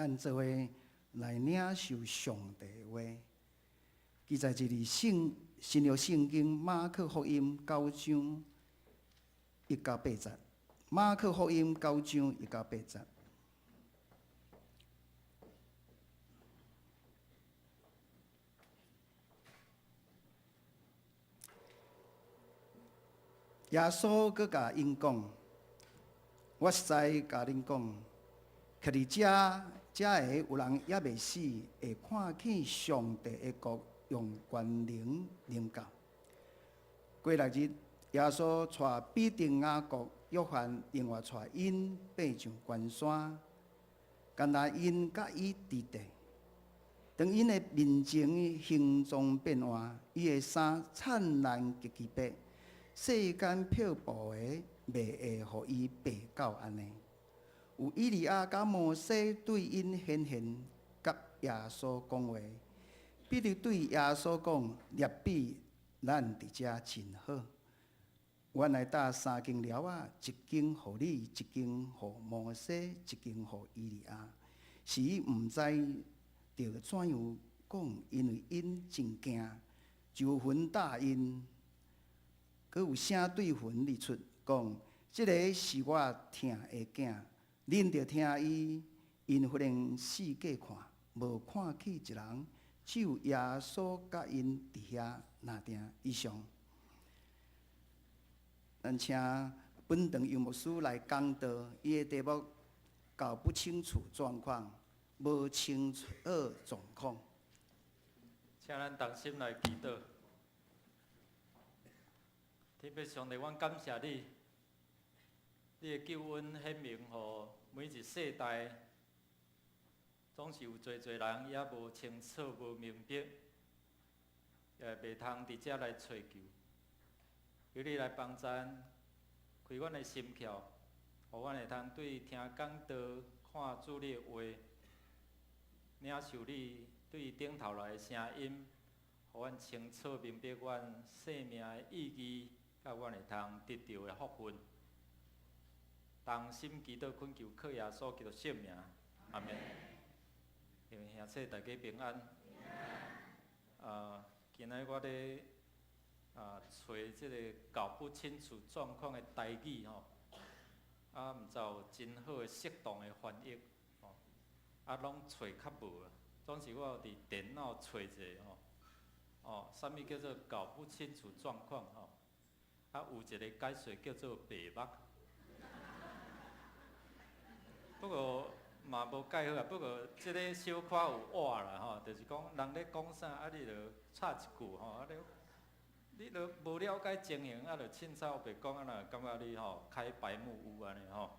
咱做伙來領受上帝的話。記載佇咧聖新約聖經馬可福音九章一到八節。馬可福音九章一到八節。耶穌閣共𪜶講：我實在共恁講，徛佇遮遮的有人猶未死，會看見上帝的國用權能臨到。過六日，耶穌帶彼得、雅各、約翰，另外帶𪜶爬上懸山，干焦𪜶佮伊佇地。當𪜶的面前形狀變換，伊的衫燦爛極其白，世間漂布的袂會予伊白到按呢。有以利亞佮摩西對𪜶顯現，佮耶穌講話。彼得對耶穌講：辣彼，咱佇遮真好。阮來搭三間寮仔，一間予你，一間予摩西，一間予以利亞。是伊毋知著怎樣講，因為𪜶真驚，就有雲罩𪜶。閣有聲對雲裡出，講：這个是我疼的囝，恁著聽伊。𪜶忽然四界看，無看見一人，只有耶穌佮𪜶佇遐爾定。以上，咱請本堂游牧師來講道，伊的題目搞不清楚狀況，無清楚狀況。請咱同心來祈禱。天父上帝，阮感謝你，你的救恩顯明予每一世代，總是有濟濟人猶無清楚、無明白，也袂通佇遮來揣求。求你來幫贊，開阮的心竅，予阮會通對聽講道、看主你的話，領受你對頂頭來的聲音，予阮清楚明白阮生命的意義，佮阮會通得著的福分。同心祈禱懇求靠耶穌基督聖名，阿們。兄弟大家平安。今仔日我咧揣這个搞不清楚狀況的台語吼，毋知有真好的適當的翻譯吼，攏揣較無啊。總是我有佇電腦揣者吼，哦，啥物叫做搞不清楚狀況吼？有一个解釋叫做白目。不過嘛無蓋好啊，不過這个小可有倚啦吼，就是講人咧講啥，你就插一句吼，你都無了解情形，就凊彩烏白講，若感覺你吼開白目有按呢吼。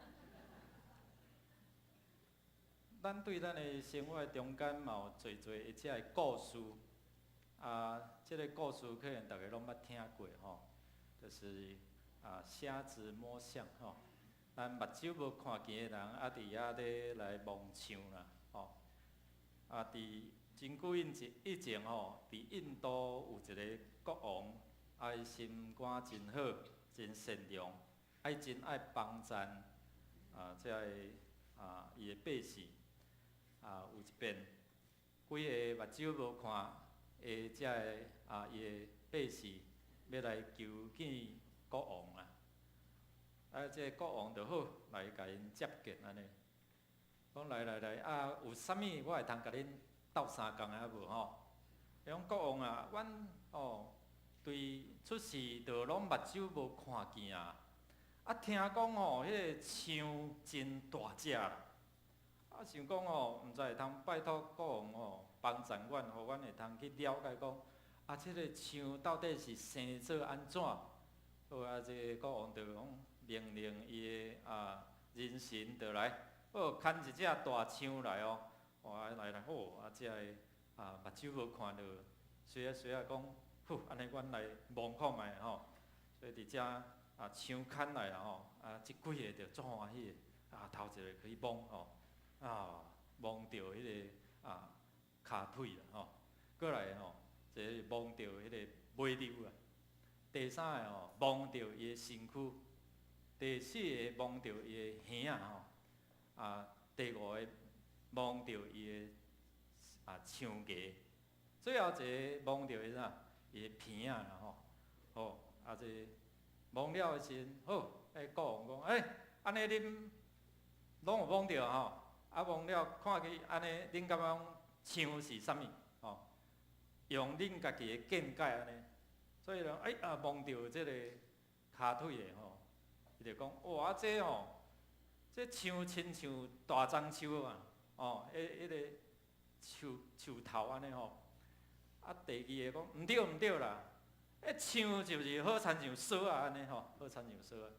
咱對咱的生活中間嘛有濟濟的這个故事，這个故事可能逐家攏捌聽過吼，就是瞎子摸象吼。咱目睭無看見的人，佇遐咧來摸象啦，吼。佇真久以前吼，佇印度有一个國王，伊心肝真好，真善良，伊真愛幫贊這个伊的百姓。有一遍，幾个目睭無看的這个伊的百姓欲來求見國王啊。這个國王就好來共𪜶接見按呢，講來來來，有啥物我會通共恁鬥相共的無吼？伊講國王啊，阮哦對出世就攏目睭無看見啊，聽講吼，彼个象真大隻啦，想講吼，毋知會通拜託國王吼幫贊阮，予阮會通去了解講，這个象到底是生做按怎？好啊，這个國王就講命令伊的人臣就來，好牽一隻大象來哦，哇來來好，這个目睭無看著，隨仔隨仔講，好，按呢阮來摸看覓吼，所以佇遮象牽來啊吼，這幾个就足歡喜的，頭一个去摸吼，摸著彼个跤腿啦吼，過來吼，一個摸著彼个尾溜啊，第三個吼摸著伊的身軀，第四個摸著伊的耳仔吼，第五個摸著伊的槍牙，最後一个摸著伊啥？伊的鼻仔啦吼，好，啊這摸了的時陣，好，國王講，欸，按呢恁攏有摸著吼，啊摸了看去按呢，恁感覺講像是啥物？吼，用恁家己的見解按呢，所以咧，欸啊摸著這个跤腿的吼，伊就講，哇，這吼，這樹親像大樟樹啊，哦，彼彼个樹樹頭按呢吼。啊，第二個講毋對毋對啦，彼樹就是好親像索仔按呢吼，好親像索仔。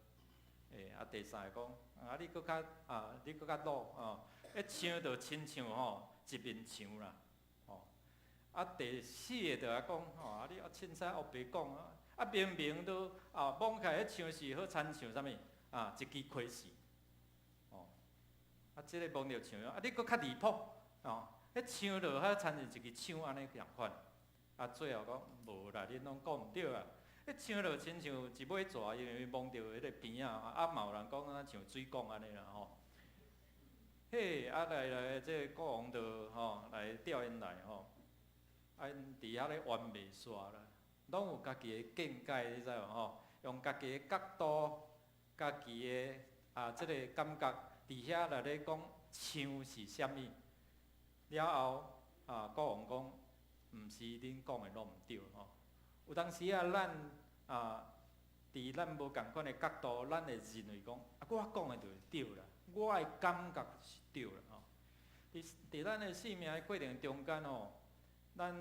欸，啊，第三个講，啊，你閣較啊，你閣較老哦，彼樹就親像吼一面牆啦，吼。啊，第四个就來講吼，啊，你啊凊彩烏白講啊，啊明明都啊摸起來彼樹是好親像啥物啊，一支溪線，哦，啊，這个摸著牆，啊，你閣較離譜，哦，彼樹就好親像一支槍按呢仝款。啊，最後講無啦，恁攏講毋對啊！彼樹就親像一尾蛇，因為摸著彼个邊仔，啊嘛有人講敢像水管按呢啦吼。嘿，啊來來，這个國王就吼來調𪜶來吼，啊𪜶佇遐咧冤袂煞啦，攏有家己的見解，你知無吼？用家己的角度、家己的這个感覺，佇遐來咧講樹是啥物。了後啊，國王講，毋是恁講的攏毋對吼。有當時啊，咱啊，佇咱無仝款的角度，咱會認為講，啊，我講的就是對啦，我的感覺是對啦吼。佇咱的生命的過程中間吼，咱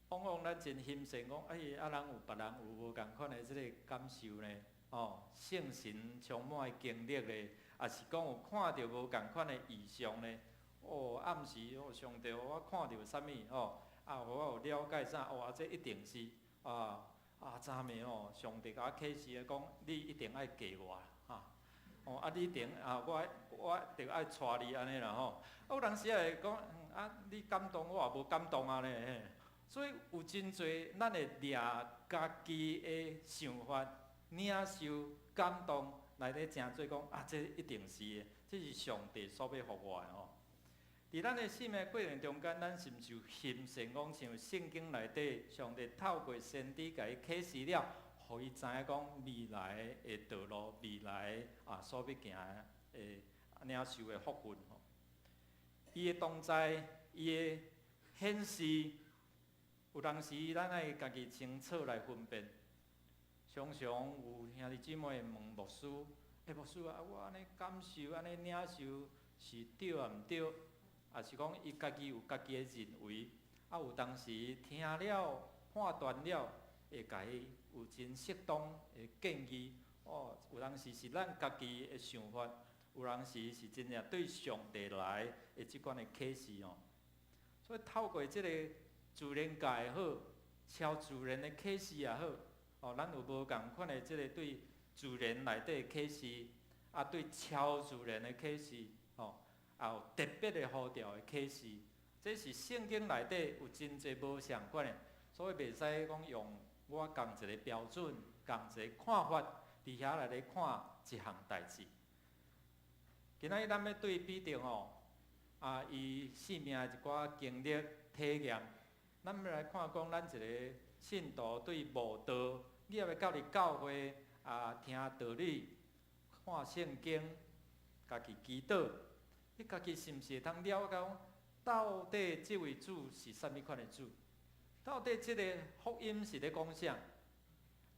往往咱真欣羨講，哎，啊，人有別人有無仝款的這个感受呢？哦，聖神充滿的經歷咧，抑是講有看著無仝款的異象呢？哦，暗時哦，上帝予我看著啥物吼？啊，予我有了解啥？哦，啊，這一定是啊啊，昨暝吼，上帝共我啟示講，你一定愛嫁我，哈！哦，啊，你一定啊，我著愛娶你按呢啦吼。啊，有當時也會講，啊，你感動我也無感動啊咧。所以有真濟，咱會掠家己的想法、領受、感動來咧成做講，啊，這一定是的，這是上帝所欲予我的吼。佇咱的生命過程中間，咱是毋是有欣羨講，像聖經內底，上帝透過先知共伊啟示了，予伊知影講未來的道路，未來啊所欲行的領受的福分吼。伊的同在，伊的顯示，有當時咱愛家己清楚來分辨。常常有兄弟姊妹問牧師：“欸，牧師啊，我按呢感受，按呢領受是對抑毋對？”抑是講伊家己有家己的認為，啊有當時聽了判斷了，會共伊有真適當的建議。哦，有當時是咱家己的想法，有當時是真正對上帝來的這款的啟示哦。所以透過這个自然界也好，超自然的啟示也好，哦，咱有無仝款的這个對自然內底的啟示，啊，對超自然的啟示，哦，也有特別的呼召的啟示，這是聖經內底有真濟無相仝的，所以袂使講用我仝一个標準、仝一个看法，佇遐來咧看一項代誌。今仔日咱欲對彼得吼，啊，伊生命的一寡經歷體驗，咱欲來看講咱一个信徒對慕道，你欲到佇教會啊聽道理、看聖經、家己祈禱。你家己是毋是會通了解講，到底這位主是啥物款的主？到底這个福音是咧講啥？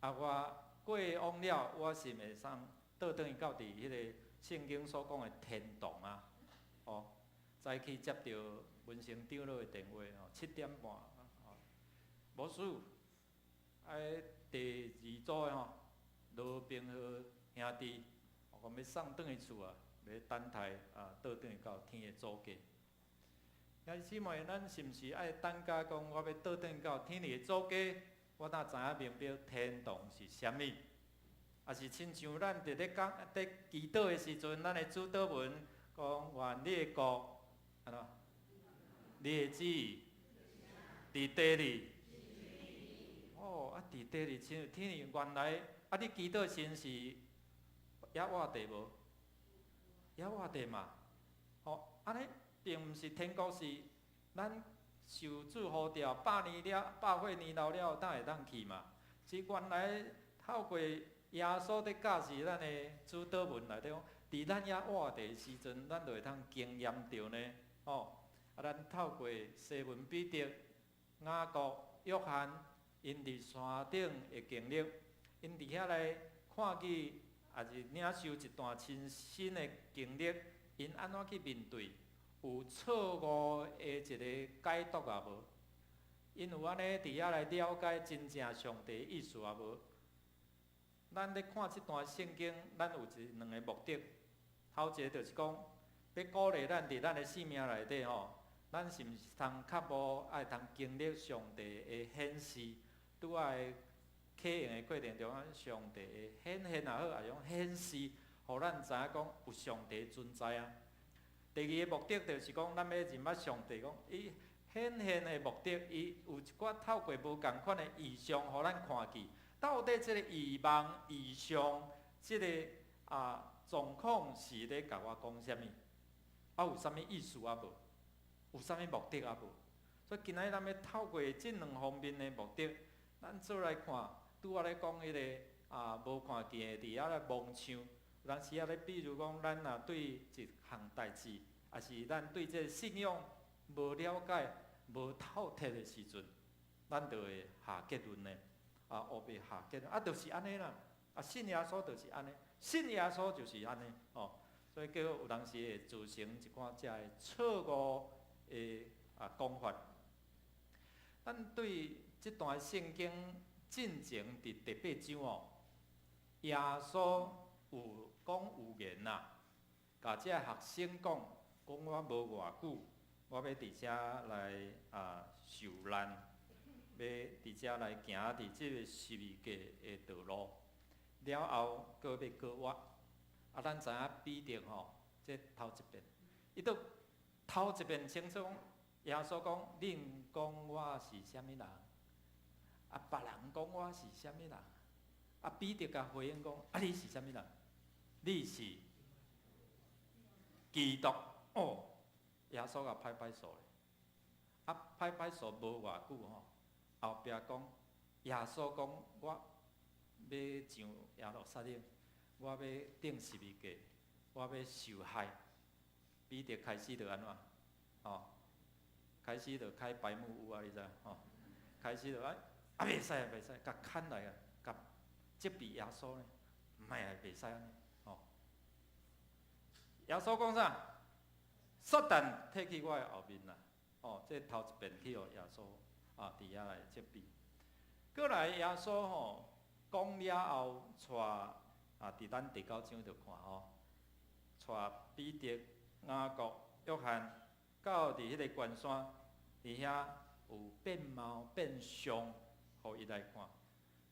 啊，我過往了，我是會使倒轉去到佇彼个聖經所講的天堂啊？哦，早起接著文成長老的電話吼，7點半，哦，牧師，第二組的吼，羅平和兄弟，我講欲送轉去厝啊。欲等待啊，倒轉去到天的祖家。兄弟姊妹，咱是毋是愛等甲講，我欲倒轉到天的祖家，我才知影明白天堂是啥物？抑是親像咱佇咧講、佇祈禱的時陣，咱的主禱文講願你的國，按怎？你的旨意佇地裡。哦，啊，佇地裡親像天裡，原來啊，你祈禱時是猶活地無？猶活地嘛，吼，按呢，並毋是天國是咱受主呼召百年了，百歲年老了，才會當去嘛。是原來透過耶穌佇教示咱的主禱文內底講，佇咱猶活著的時陣，咱就會通經驗著呢。吼，啊，咱透過西門彼得、雅各、約翰，𪜶佇山頂的經歷，𪜶佇遐來看見，抑是領受一段親身的經歷，𪜶按怎去面對？有錯誤的一个解讀也無？𪜶有按呢佇遐來了解真正上帝意思也無？咱咧看這段聖經，咱有一兩个目的。頭一个就是講，欲鼓勵咱佇咱的生命內底吼，咱是毋是通較無愛通經歷上帝的顯示，拄仔啟用的過程中，上帝的顯現也好，抑是講顯示，予咱知影講有上帝存在啊。第二个目的就是講，咱欲認捌上帝，講伊顯現的目的，伊有一寡透過無仝款的異象，予咱看見，到底這个異夢異象，這个狀況是咧共我講啥物？啊，有啥物意思啊無？有啥物目的啊無？所以今仔日咱欲透過這兩方面的目的，咱做來看，拄仔咧講彼个無看見的佇遐咧摸像，有當時仔咧，比如講，咱若對一項代誌，抑是咱對這个信仰無了解、無透徹的時陣，咱就會下結論呢。啊，烏白下結論，啊，就是按呢啦。啊，信耶穌就是按呢，信耶穌就是按呢，吼。所以叫有當時會造成一寡遮的錯誤的講法。咱對這段聖經進前佇第八章哦，耶穌有講預言啦，共這个學生講，講我無偌久，我欲佇遮來受難，欲佇遮來行佇這个十字架的道路，了後閣欲閣活。啊，咱知影彼得吼，這頭一遍，伊都頭一遍清楚講，耶穌講，恁講我是啥物人？啊，別人講我是啥物人？啊，彼得共回應講，啊，你是啥物人？你是基督哦。耶穌共拍拍手咧，啊，拍拍手無偌久吼，後壁講，耶穌講我欲上耶路撒冷，我欲釘十字架，我欲受害。彼得開始就按怎？吼，開始就開白目烏啊，你知吼？開始就啊，袂使啊，袂使，共牽來啊，共責備耶穌呢，毋愛啊，袂使按呢，吼。耶穌講啥？撒旦退去我的後面啦！哦，這頭一遍去予耶穌佇遐來責備。過來耶穌吼講了後，帶佇咱第九章就看吼，帶彼得、雅各、約翰到佇彼个懸山，佇遐有變貌變相，予伊來看。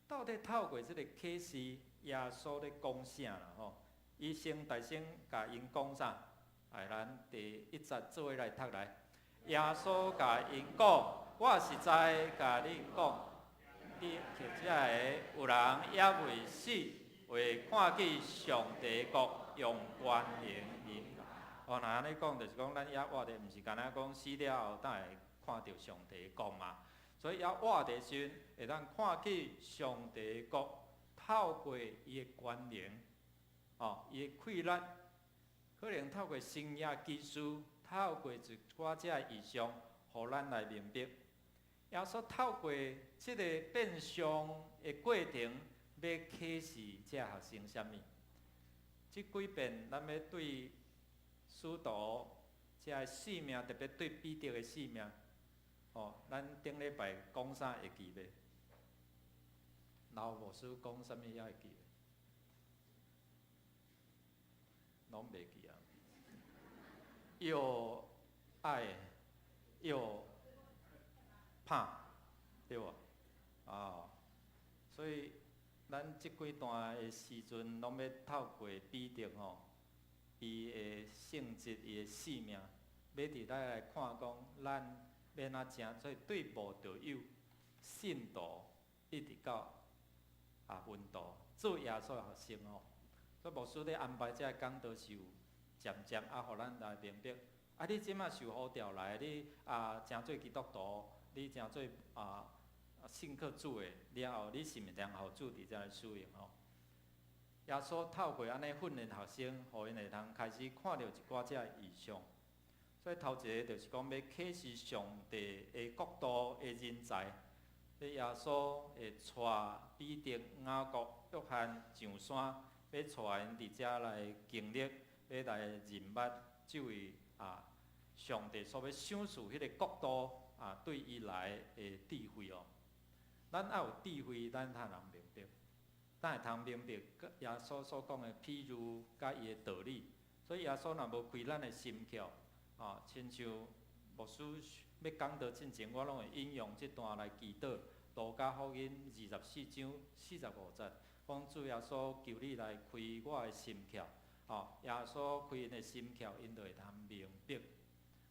到底透過這个啟示，耶穌咧講啥啦？吼，伊先大聲共𪜶講啥？來，咱第一節做伙來讀來。耶穌共𪜶講：我實在共恁講，佇遮的有人猶未死，會看見上帝國用權能臨。哦，若按呢講，就是講咱猶活著，毋是干焦講死了後才會看著上帝國嘛。所以猶活著時陣，會當看見上帝國透過伊的權能，哦，伊的氣力，可能透過神蹟奇事，透過一寡這个異象，予咱來明白。耶穌透過這个變相的過程，欲啟示這學生啥物？這幾遍咱欲對使徒這个性命，特別對彼得的性命，哦，咱頂禮拜講啥會記袂？老牧師講啥物猶會記袂？攏袂記啊！又愛又怕，對無？啊，所以咱這幾段的時陣，攏欲透過彼得吼，伊的性質、伊的性命，欲佇咱來看講，咱欲按怎成做對無道友信徒，一直到門徒做耶穌的學生吼。所以牧師咧安排這个講道是有漸漸啊，予咱來明白，啊，你這馬受呼召來，你啊成做基督徒，你成做啊信靠主的了後，你是毋是然後主佇遮來使用吼？耶穌透過按呢訓練學生，予𪜶會通開始看著一寡這个異象。所以頭一个就是講欲啟示上帝的國度的人才，耶穌會帶彼得、雅各、約翰上山，欲帶𪜶佇遮來經歷，欲來認捌這位啊上帝所欲賞賜彼个國度啊對伊來的智慧哦。咱愛有智慧，咱才能明白，咱會通明白耶穌所講的譬喻佮伊的道理。所以耶穌若無開咱的心竅，啊，親像牧師欲講道進前，我攏會引用這段來祈禱。路加福音24章45節，講主耶穌求你來開我的心竅，吼，耶穌開𪜶的心竅，𪜶就會通明白。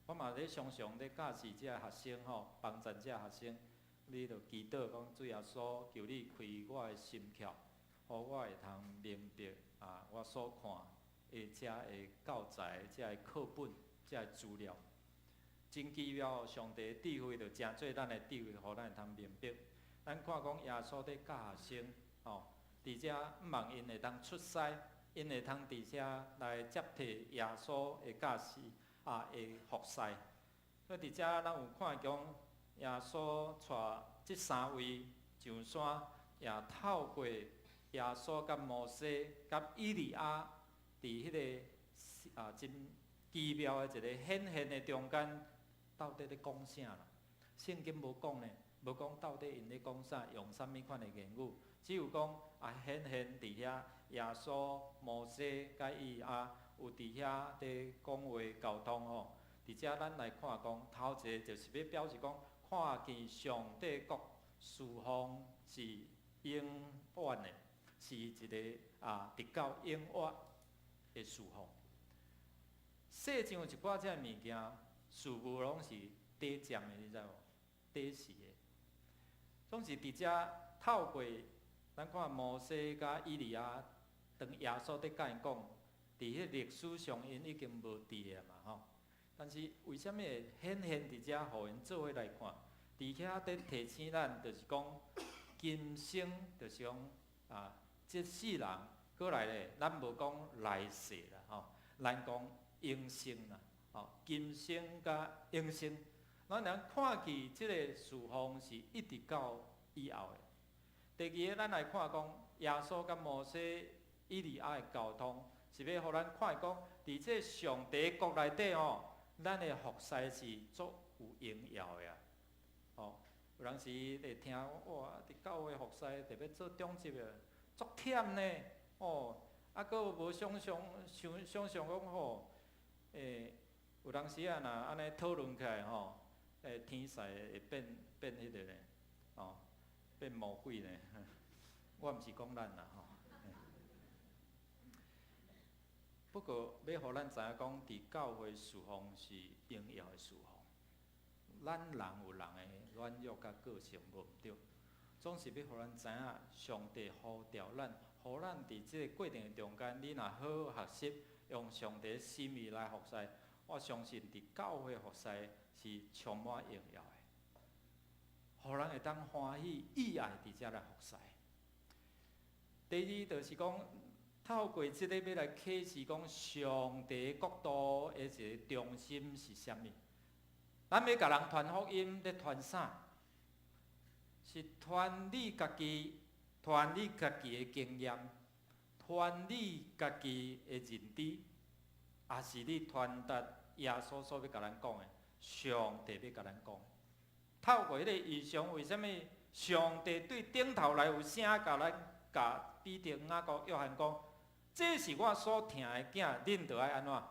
我嘛咧常常咧教示這个學生吼，幫贊這个學生，你就祈禱講主耶穌求你開我的心竅，予我會通明白啊，我所看的這个教材、這个課本、這个資料，真奇妙。上帝的智慧就成做咱的智慧，予咱會通明白。咱看講耶穌咧教學生，吼，佇遮毋茫𪜶會當出師，𪜶會通佇遮來接替耶穌的教示啊，的服侍。所以佇遮咱有看講耶穌帶這三位上山，也透過耶穌佮摩西佮以利亞，佇彼个啊真奇妙的一个顯現的中間，到底咧講啥啦？聖經無講呢，無講到底𪜶咧講啥，用啥物款的言語，只有講啊顯現佇遐耶穌、摩西佮以利亞有佇遐咧講話溝通吼。佇遮咱來看講，頭一个就是欲表示講，看見上帝國侍奉是永遠的，是一个啊直到永遠的侍奉。世上有一寡這个物件，事物攏是短暫的，你知無？短時的，總是佇遮透過咱看摩西佮以利亞，當耶穌佇共𪜶講，佇彼歷史上𪜶已經無佇啊嘛吼。但是為啥物會顯現佇遮，予𪜶做伙來看？佇遐佇提醒咱，就是講今生，就是講啊，這世人過來咧，咱無講來世啦吼，咱講永生啦，吼，今生佮永生，咱通看見這个侍奉是一直到以後的。第二个，咱來看講耶穌佮摩西、以利亞的溝通，是欲予咱看講，佇這上帝國內底吼，咱的服侍是足有榮耀的啊！吼，有當時會聽哇，佇教會服侍特別做長執的，足忝呢，哦，啊，閣無想象想想像講吼，有當時啊，若按呢討論起來吼，天使會變變彼个呢，哦，變魔鬼呢。我毋是講咱啦吼。不過欲予咱知影講，佇教會侍奉是榮耀的侍奉。咱人有人的軟弱佮個性無毋對，總是欲予咱知影，上帝呼召咱，予咱佇這个過程中間，你若好好學習，用上帝心意來服侍，我相信佇教會服侍是充滿榮耀的，予人會當歡喜意愛佇遮來服侍。第二就是講，透過這个欲來啟示講上帝國度的一个中心是啥物？咱欲共人傳福音，咧傳啥？是傳你家己，傳你家己的經驗，傳你家己的認知，抑是你傳達耶穌所欲共咱講的，上帝欲共咱講？透過彼个異象，為啥物上帝對頂頭來有聲共咱共彼得、雅各、約翰講？這是我所疼的囝，恁著愛按怎？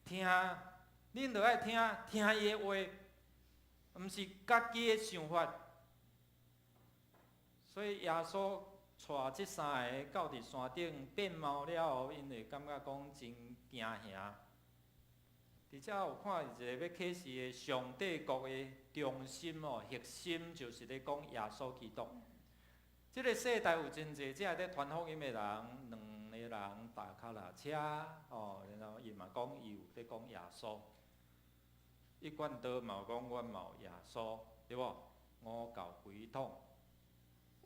聽，恁著愛聽，聽伊的話，毋是家己的想法。所以耶穌帶這三个到佇山頂變貌了後，𪜶會感覺講真驚嚇。佇遮有看一個欲啟示的上帝國的中心哦，核心就是咧講耶穌基督。這个世代有真濟這个咧傳福音的人，兩个人踏跤踏車，哦，然後伊嘛講伊有咧講耶穌。一貫道嘛有講阮嘛有耶穌，對無？五教規統，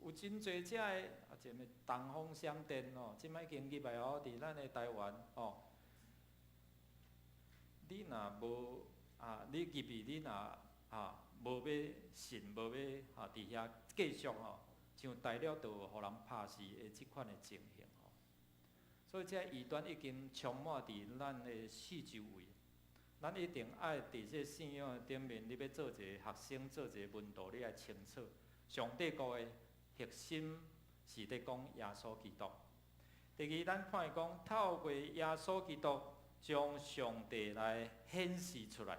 有真濟遮个啊，啥物東方閃電吼，這擺已經入來哦，佇咱的台灣吼。你若無啊，你入去你若啊無欲信，無欲啊佇遐繼續吼，像大陸就有予人拍死的這款的情形吼。所以這異端已經充滿佇咱的四周圍，咱一定愛佇這信仰的頂面，你欲做一个學生，做一个門徒，你愛清楚，上帝國的核心是咧講耶穌基督。第二，咱看伊講透過耶穌基督將上帝來顯示出來。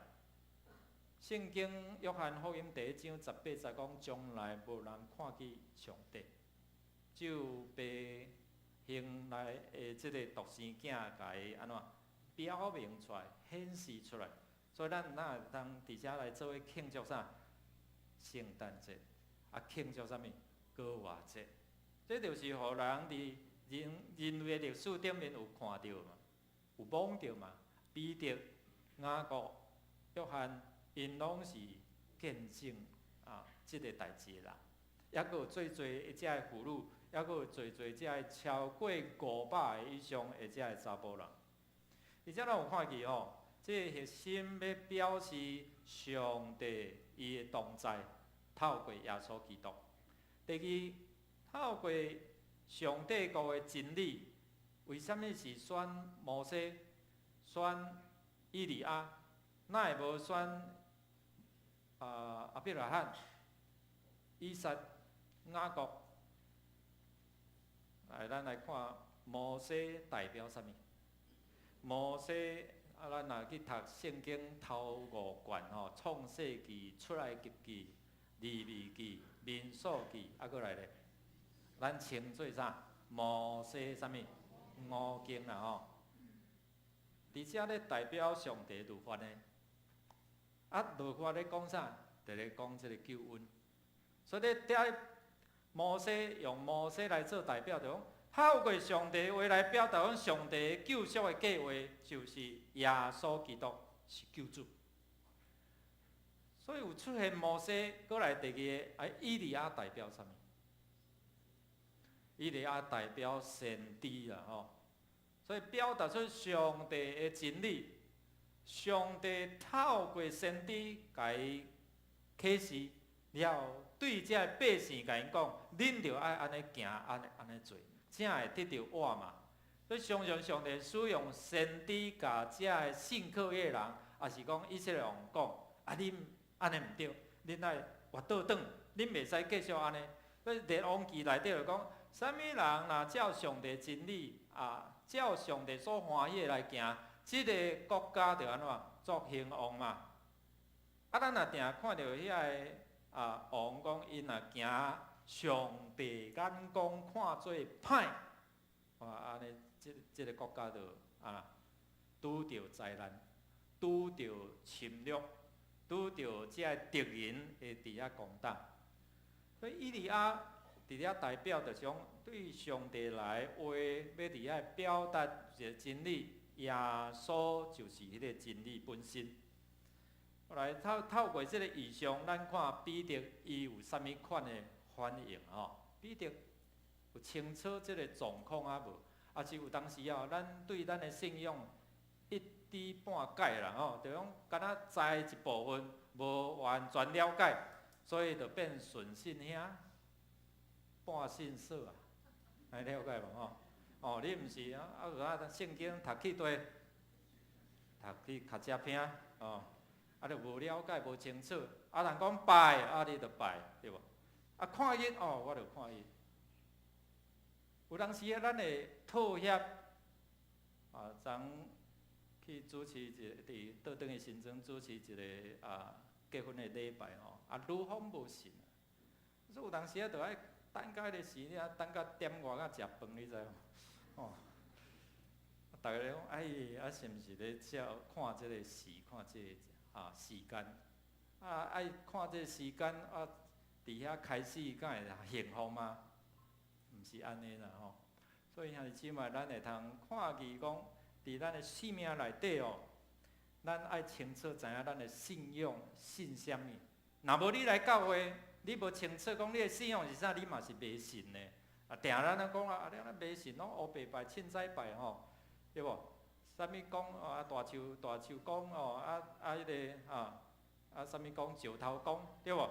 聖經約翰福音第一章十八節講，從來無人看見上帝，只有父兄來的這個獨生囝，共伊按怎表明出來、顯示出來。所以咱哪會當佇遮來做伙慶祝啥？聖誕節，啊慶祝啥物？逾越節。這就是予人佇人人類的歷史頂面有看著嘛，有摸著嘛。彼得、雅各、約翰，𪜶攏是見證啊，這个代誌的人，抑閣有濟濟的遮个婦女，抑閣有濟濟遮个超過500個以上的遮个查埔人。而且咱有看見吼，這個核心欲表示上帝伊的同在，透過耶穌基督。第二，透過上帝國的真理，為啥物是選摩西、選以利亞，哪會無選啊亞伯拉罕、以撒、雅各？來，咱來看摩西代表啥物？摩西啊，咱若去讀聖經頭五卷吼，創世記、出埃及記、利未記、民數記，啊，閣來咧，咱稱做啥？摩西啥物？五經啦吼。佇遮咧代表上帝律法呢？啊，律法咧講啥？就咧講這个救恩。所以咧，遮摩西用摩西來做代表，就講透過上帝話來表達講上帝救贖的計劃，就是耶穌基督是救主。所以有出現摩西，閣來第二个，啊，以利亞代表啥物？以利亞代表先知啦吼。所以表達出上帝的真理，上帝透過先知共伊啟示了，對這个百姓共𪜶講，恁著愛按呢行，按呢按呢做，才會得著我嘛。所以常常上帝使用先知共這个信靠伊的人，抑是講以色列王講，啊，恁按呢毋對，恁愛倚倒轉，恁袂使繼續按呢。所以列王紀內底就講，啥物人若照上帝真理啊，照上帝所歡喜的來行，這个國家就按怎作興旺嘛。啊，咱若定看著遐个啊王講，𪜶若行上帝眼光看做歹，哇，按呢，這這个國家就啊拄著災難，拄著侵略，拄著這个敵人會佇遐攻打。所以以利亞佇遐代表就是講，對上帝來話，欲佇遐表達一个真理，耶穌就是彼个真理本身。後來透透過這个異象，咱看彼得伊有啥物款的反應吼？彼得有清楚這个狀況啊無？抑是有當時啊，咱對咱的信仰一知半解啦吼，就講敢若知一部分，無完全了解，所以就變純信兄，半信嫂啊，會了解無吼？哦，你毋是啊？啊，有啊，聖經讀去佗？讀去尻脊骿哦，啊，就無了解，無清楚。啊，人講拜，啊，你就拜，對無？啊，看伊哦，我就看伊。有當時啊，咱會妥協啊，昨去主持一个佇倒轉去新莊主持一个啊結婚的禮拜吼，啊，女方無信，所以有當時啊，著愛等到彼个時爾，等到點外仔食飯，你知無？吼，逐家咧講，哎，啊，是毋是咧照看這个時，看這个啊時間？啊，愛看這个時間啊，佇遐開始敢會幸福嗎？毋是按呢啦吼。所以兄弟姊妹，咱會通看見講，佇咱的生命內底哦，咱愛清楚知影咱的信仰信啥物。若無你來教會，你無清楚講你的信仰是啥，你嘛是迷信的。啊，定咱咧講啊，啊，你按呢迷信，攏烏白拜、凊彩拜吼，對無？啥物講啊？大樹大樹公哦，啊啊彼个啊啊啥物公，石頭公，對無？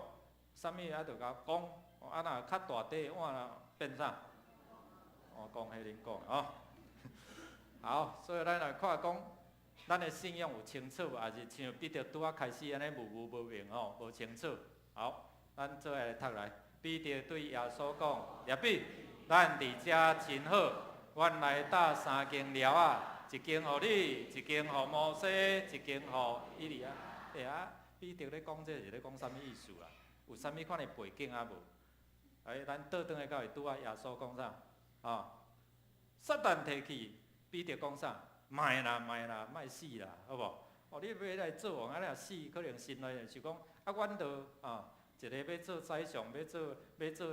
啥物啊，就共講，啊若較大塊碗啊變啥？哦，講彼恁講哦。好，所以咱來看講，咱的信仰有清楚無？抑是像彼得拄仔開始按呢模糊無明吼，無清楚。好，咱做下來讀來。彼得對耶穌講：拉比，咱佇遮真好，阮來搭三間寮仔，一間予你，一間予摩西，一間予以利亞。欸啊，彼得咧講這是咧講啥物意思啊？有啥物款的背景啊無？哎，咱倒轉來到位拄仔耶穌講啥？啊，撒旦退去，彼得講啥？莫啦，莫啦，莫死啦，好無？哦，你欲來做王，啊，若死，可能心內就想講，啊，阮著啊，一个欲做宰相，欲做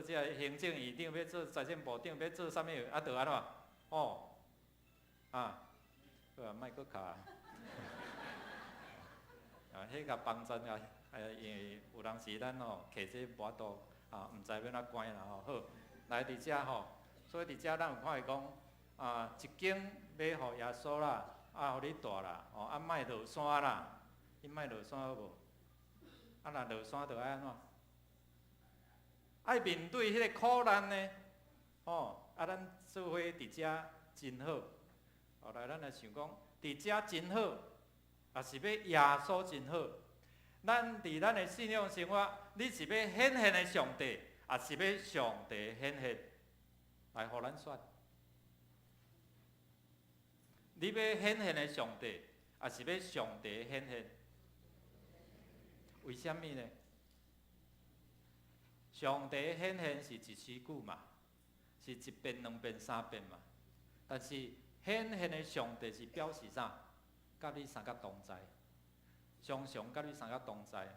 這个行政院長，欲做財政部長，欲做啥物？啊，著按怎？哦，啊，好啊，莫閣敲。啊，彼共幫贊啊，因為有當時咱吼揢這無法度啊，毋知欲按怎關啦吼。好，來佇遮吼，所以佇遮咱有看見講啊，一間欲予耶穌啦，啊，予你蹛啦，吼，啊，莫落山啦，你莫落山好無？啊，若落山著愛按怎？愛面對彼個苦難呢？吼，啊，咱做伙佇遮真好。後來咱來想講，佇遮真好，抑是欲耶穌真好。咱佇咱的信仰生活，你是欲顯現的上帝，抑是欲上帝顯現？來，予咱選。你欲顯現的上帝，抑是欲上帝顯現？為啥物呢？上帝顯現是一時久嘛，是一遍、兩遍、三遍嘛。但是顯現的上帝是表示啥？佮你相佮同在，常常佮你相佮同在。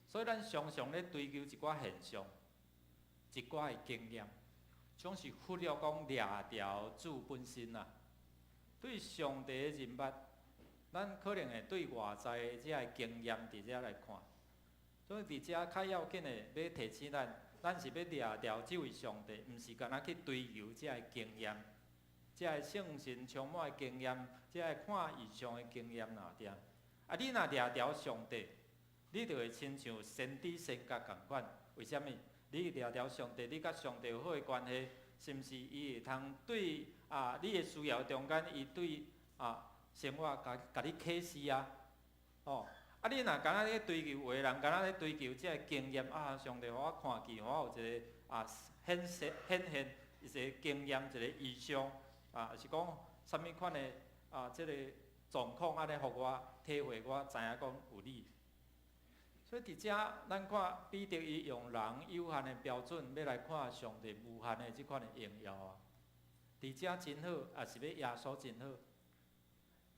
所以咱常常咧追求一寡現象，一寡的經驗，總是忽略講掠著主本身啊。對上帝的認捌，咱可能會對外在的這个經驗佇遮來看。所以佇遮較要緊的，欲提醒咱，咱是欲掠著這位上帝，毋是干焦去追求這个經驗，這个聖神充滿的經驗，這个看異象的經驗爾定。啊，你若掠著上帝，你就會親像先知先覺仝款。為啥物？你掠著上帝，你佮上帝有好的關係，是毋是？伊會通對啊，你的需要中間，伊對啊生活共你啟示啊，吼。啊！你若干焦咧追求，有的人干焦咧追求這个經驗啊，上帝予我看見，予我有一個啊顯現顯現一個經驗，一個異象啊，是講啥物款的啊？這個狀況按呢，予我體會，我知影講有你。所以佇遮，咱看彼得伊用人有限的標準，欲來看上帝無限的這款的榮耀啊！佇遮真好，抑是欲耶穌真好？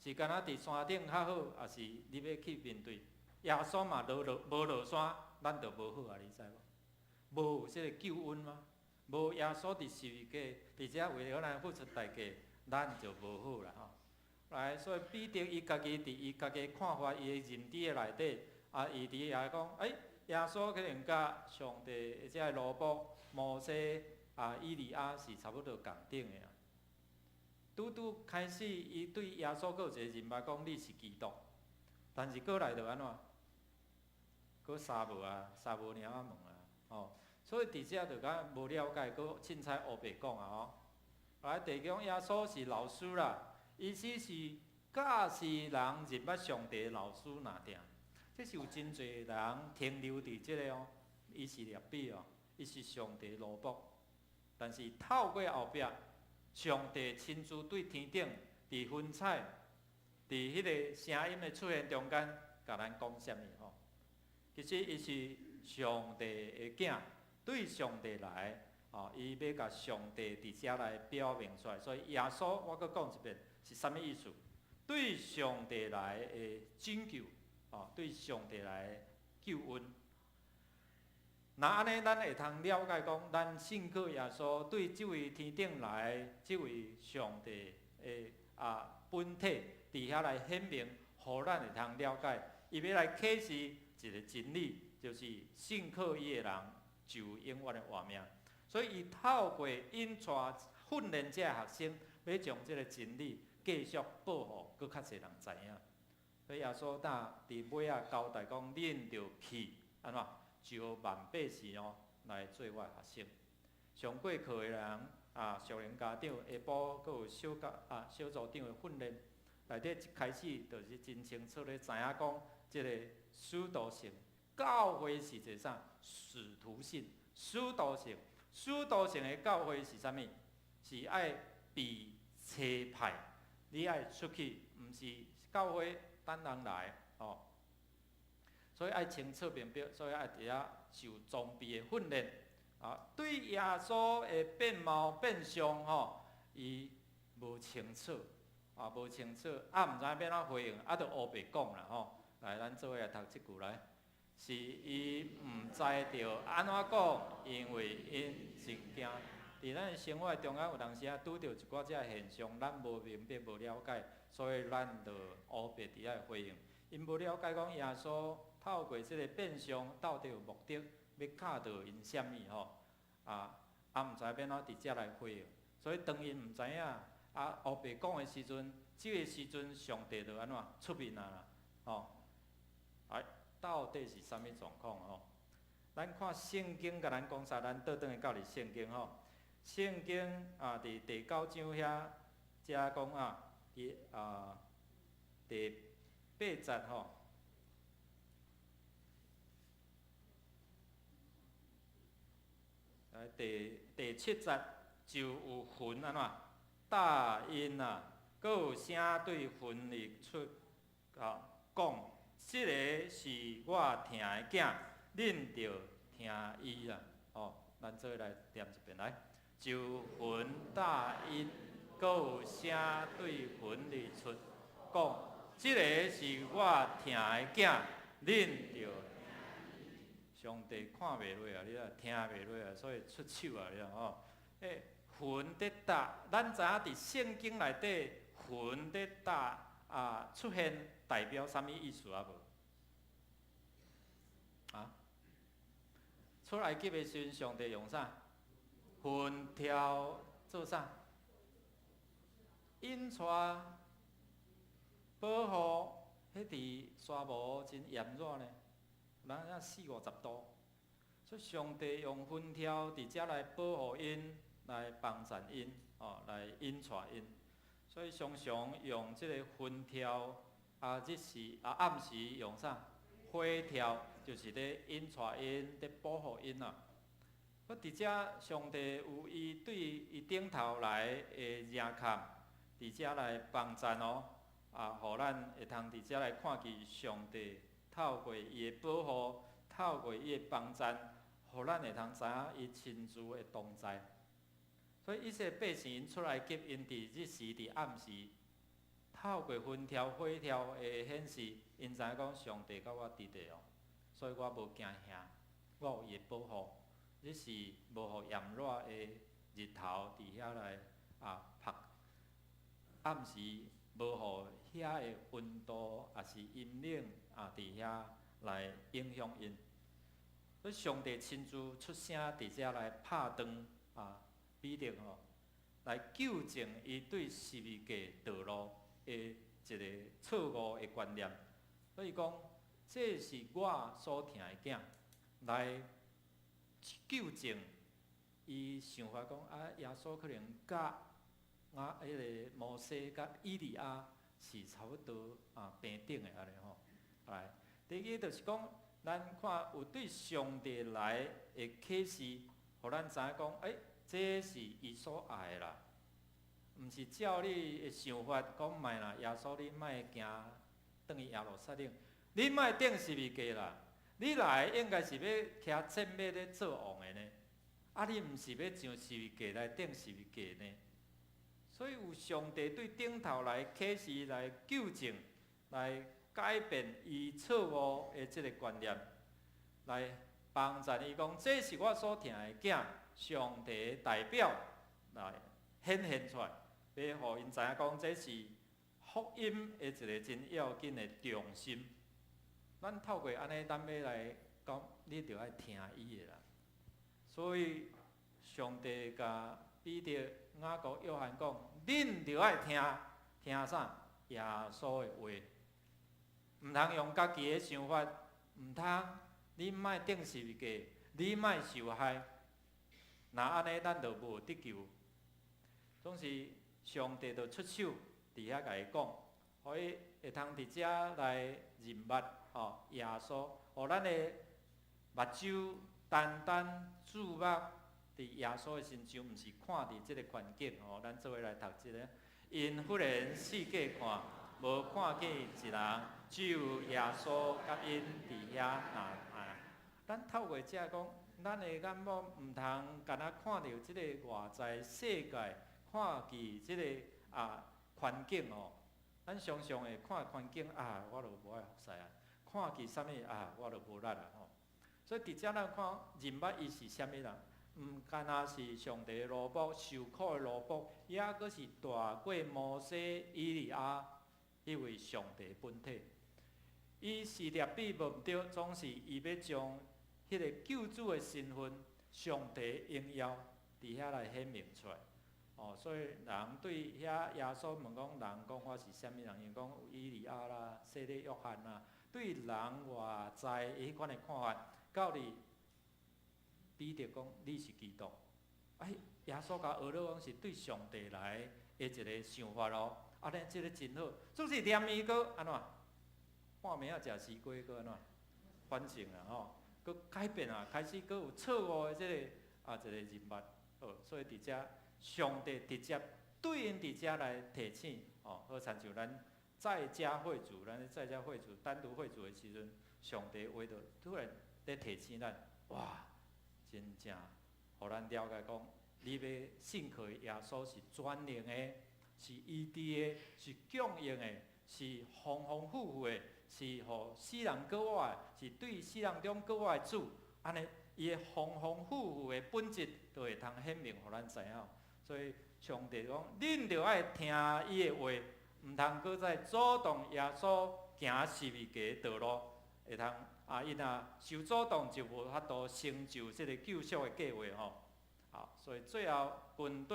是干焦佇山頂較好，抑是你欲去面對耶穌嘛？落落無落山，咱就無好啊！你知無？無有這个救恩嗎？無耶穌佇十字架，佇遮為了咱付出代價，咱就無好啦吼。來，所以彼得伊家己佇伊家己看法，伊的認知的內底，啊，伊佇遐講，欸，耶穌可能佮上帝這个奴僕摩西啊、以利亞是差不多仝等的啊。拄拄開始，伊對耶穌閣有一個認捌，講你是基督，但是過來就按怎？閣三無啊，三無領仔問啊，吼！所以佇遮就較無了解，閣凊彩烏白講啊吼。來，第二講耶穌是老師啦，意思是教示人認捌上帝的老師爾定。這是有真濟人停留佇這个哦，伊是拉比哦，伊是上帝奴僕，但是透過後壁，上帝親自對天頂，佇雲彩，佇彼个聲音的出現中間，共咱講啥物吼？其實伊是上帝的囝，對上帝來，哦，伊欲共上帝佇遮來表明出來。所以耶穌，我閣講一遍，是啥物意思？對上帝來的拯救，哦，對上帝來的救恩。若按呢，咱會通了解講，咱信靠耶穌，對這位天頂來這位上帝的啊本體，佇遐來顯明，予予咱會通了解，伊欲來啟示一个真理，就是信靠伊的人就有永遠的活命。所以伊透過引帶訓練這个學生，欲將這个真理繼續報予閣較濟人知影。所以耶穌當佇尾仔交代講，恁著去按怎召萬百姓哦來做我的學生。上過課的人啊，屬靈家長下晡閣有小教啊小組長的訓練，內底一開始就是真清楚咧知影講，這个使徒性教會是一个啥？使徒性，使徒性，使徒性的教會是啥物？是愛被差派，你愛出去，毋是教會等人來哦。所以愛清楚明白，所以愛佇遐受裝備的訓練。啊，對耶穌的變貌變相吼，伊無清楚，啊，無清楚，啊，毋知影欲按怎回應，啊，就烏白講啦吼。來，咱做伙來讀這句來，是伊毋知著按怎講，因為𪜶真驚。佇咱的生活中間有當時仔拄著一寡這个現象，咱無明白、無了解，所以咱就烏白佇遐回應。𪜶無了解講耶穌透過這个變相到底有目的，欲教導𪜶啥物吼？啊，啊，毋知欲按怎佇遮來回應，所以當𪜶毋知影，啊，烏白講的時陣，這个時陣上帝就按怎出面啊啦，吼，哎，到底是啥物狀況吼？咱看聖經共咱講啥？咱倒轉去到佇聖經吼，聖經啊，佇第九章遐遮講啊，佇啊第八節吼。來第第七節就有雲按怎罩𪜶啊，閣有聲對雲裡出啊講，這个是我疼的囝，恁著聽伊啦。哦，咱做伙來念一遍來。就雲罩𪜶，閣有聲對雲裡出講，這个是我疼的囝，恁著。上帝看袂落啊，你啊聽袂落啊，所以出手啊，你啊吼。欸，雲佇罩，咱知影佇聖經內底，雲佇罩啊出現代表啥物意思啊無？啊？出埃及的時陣，上帝用啥？雲柱做啥？引帶保護，彼佇沙漠真炎熱呢。人遐四五十度，所以上帝用雲柱佇遮來保護𪜶，來幫贊𪜶，哦，來引帶𪜶。所以常常用這个雲柱，啊，日時啊暗時用啥？火柱，就是咧引帶𪜶，咧保護𪜶啊。閣佇遮，上帝有伊對伊頂頭來的認可，佇遮來幫贊哦，啊，予咱會通佇遮來看見上帝。透過伊的保護，透過伊的幫贊，予咱會通知影伊親自的同在。所以以色列百姓𪜶出埃及，𪜶佇日時佇暗時，透過雲柱火柱的顯示，𪜶知影講上帝佮我佇咧哦，所以我無驚嚇，我有伊的保護。日時無予炎熱的日頭佇遐來啊曝，暗時無予遐的溫度抑是陰冷啊，佇遐來影響𪜶。所以上帝親自出聲佇遮來拍斷啊，彼得吼，來糾正伊對十字架道路的一个錯誤的觀念。所以講，這是我所疼的囝，來糾正伊想法講啊，耶穌可能佮啊，彼个摩西佮以利亞是差不多啊平等的按呢吼。來，第二个就是講，咱看有對上帝來的啟示，予咱知影講，欸，這是伊所愛的啦，毋是照你的想法講莫啦，耶穌你莫行轉去耶路撒冷，你莫釘十字架啦，你來應該是欲騎戰馬咧做王的呢，啊你毋是欲上十字架來釘十字架呢？所以有上帝對頂頭來啟示、來糾正、來改變伊錯誤的這个觀念，來幫助伊講，這是我所疼的囝，上帝的代表來顯現出來，欲予𪜶知影講，這是福音的一个真要緊的中心。咱透過按呢，咱欲來講，你著愛聽伊的啦。所以上帝共彼得、雅各、約翰講，恁著愛聽，聽啥？耶穌的話，毋通用家己的想法，毋通，你莫釘十字架，你莫受害。若按呢，咱就無得救。總是上帝就出手佇遐共伊講，予伊會通佇遮來認捌吼耶穌，予咱的目睭單單注目佇耶穌的身上，毋是看佇這个環境吼。咱做伙來讀這个，𪜶忽然四界看，無看見一人，只有耶穌佮𪜶佇遐啊。咱透過這講，咱的眼目毋通干焦看著這个外在世界，看見這个環境哦。咱常常會看環境啊，我就無愛服侍啊；看見啥物啊，我就無力啊吼。所以佇遮咱看認捌伊是啥物人，毋干焦是上帝的奴僕，受苦的奴僕，抑閣是大過摩西、以利亞彼位上帝本體。伊是掠比無毋著，總是伊欲將彼个救主的身份、上帝榮耀佇遐來顯明出來。哦，所以人對遐耶穌問講，人講我是啥物人？𪜶講有以利亞啦、洗禮約翰啦，對人外在彼款的看法，到佇彼得講你是基督，哎，耶穌共學了講是對上帝來的一个想法咯。按呢，這个真好。總是連伊閣按怎？半暝仔食西瓜閣按怎？反省啊吼，閣改變啊，開始閣有錯誤的這个一個認捌。好，所以佇遮上帝直接對𪜶佇遮來提醒，吼，好親像咱在家會主，咱在家會主單獨會主的時陣，上帝話就突然咧提醒咱，哇，真正予咱了解講，你欲信靠耶穌是全能的，是醫治的，是供應的，是豐豐富富的，是予死人閣活的，是對死人中閣活的主，按呢，伊的豐豐富富的本質，就會通顯明予咱知影。所以上帝講，恁著愛聽伊的話，毋通閣再阻擋耶穌行十字架道路，會通啊，伊若受阻擋就無法度成就這个救贖的計劃吼。好，所以最後軍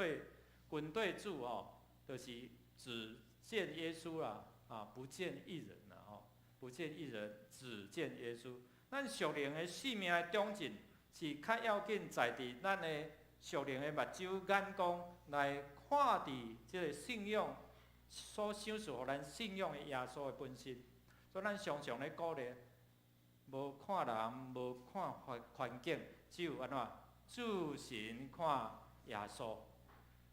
隊主吼，就是只見耶穌啦，不見一人啦吼，不見一人，只見耶穌。咱屬靈的性命的長進是較要緊，在佇咱的屬靈的目睭眼光來看佇這个信仰所賞賜予咱信仰的耶穌的本身。所以咱常常咧鼓勵，無看人，無看環境，只有按怎注神看耶穌。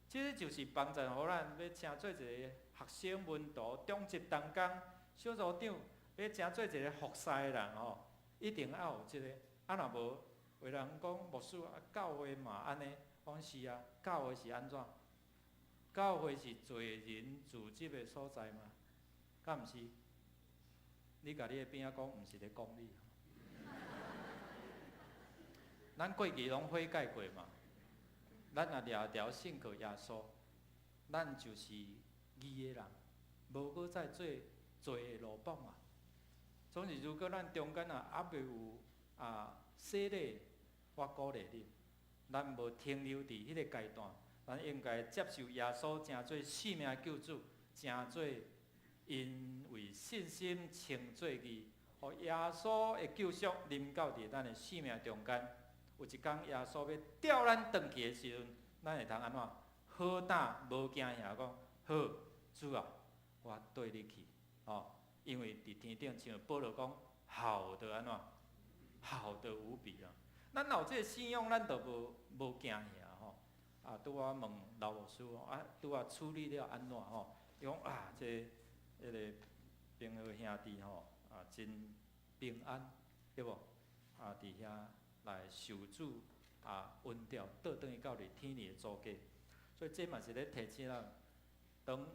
這个就是幫助予咱欲成做一个學生門徒、長執同工、小組長，欲成做一个服侍的人吼，一定愛有這个。啊，若無，有人講牧師啊，教會嘛按呢，講是啊，教會是按怎？教會是罪人聚集的所在嗎？敢毋是？你共你的邊仔講，毋是咧講你。咱過去攏悔改過嘛？咱若掠著信靠耶穌，咱就是義的人，無閣再做罪的奴僕嘛。總是如果咱中間啊猶未有洗禮，我鼓勵恁，咱無停留佇彼个階段，咱應該接受耶穌成做性命救主，成做因為信心稱做義，予耶穌的救贖臨到佇咱的性命中間。有一工耶穌欲召咱轉去的時陣，咱會通按怎？好膽無驚嚇講，好，主啊，我綴你去，哦，因為佇天頂像保羅講，好的按怎？好的無比啊！咱若有這个信仰，咱就無驚嚇吼。啊，拄仔問老牧師啊，拄仔處理了按怎吼？伊講啊，這彼个平和兄弟吼，啊，真平安，對無？啊，佇遐來受主恩召，倒轉去到佇天父的座駕。所以這嘛是咧提醒咱，當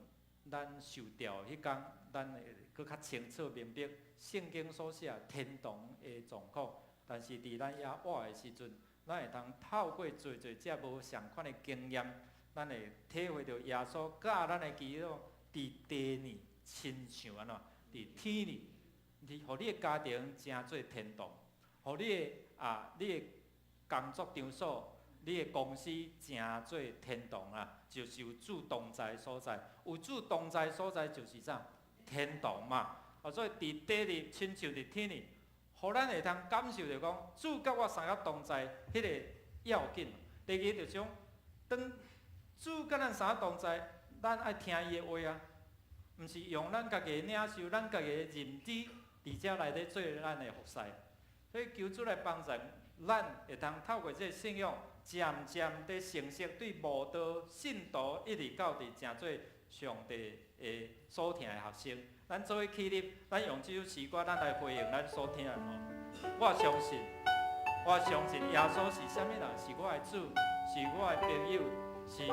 咱受召彼工，咱會閣較清楚明白聖經所寫天堂的狀況。但是佇咱猶活的時陣，咱會通透過濟濟這無仝款的經驗，咱會體會著耶穌教咱的祈禱，佇地呢，親像按怎？佇天裡，你予你的家庭成做天堂，予你的工作場所、你的公司成做天堂啊！就是有主同在的所在，有主同在的所在就是啥？天堂嘛！啊，所以佇地裡親像佇天裡，予咱會通感受著講，主佮我相佮同在，彼个要緊。第二就是講，當主佮咱相佮同在，咱愛聽伊的話啊，毋是用咱家己的領受、咱家己的認知，佇遮內底做咱的服侍。所以求主來幫助咱，會通透過這个信仰，漸漸地成熟，對慕道信徒一直到佇成做上帝的所疼的學生。咱做伙起立，咱用這首詩歌，咱來回應咱所聽的吼。我相信，我相信耶穌是啥物人？是我的主，是我的朋友，是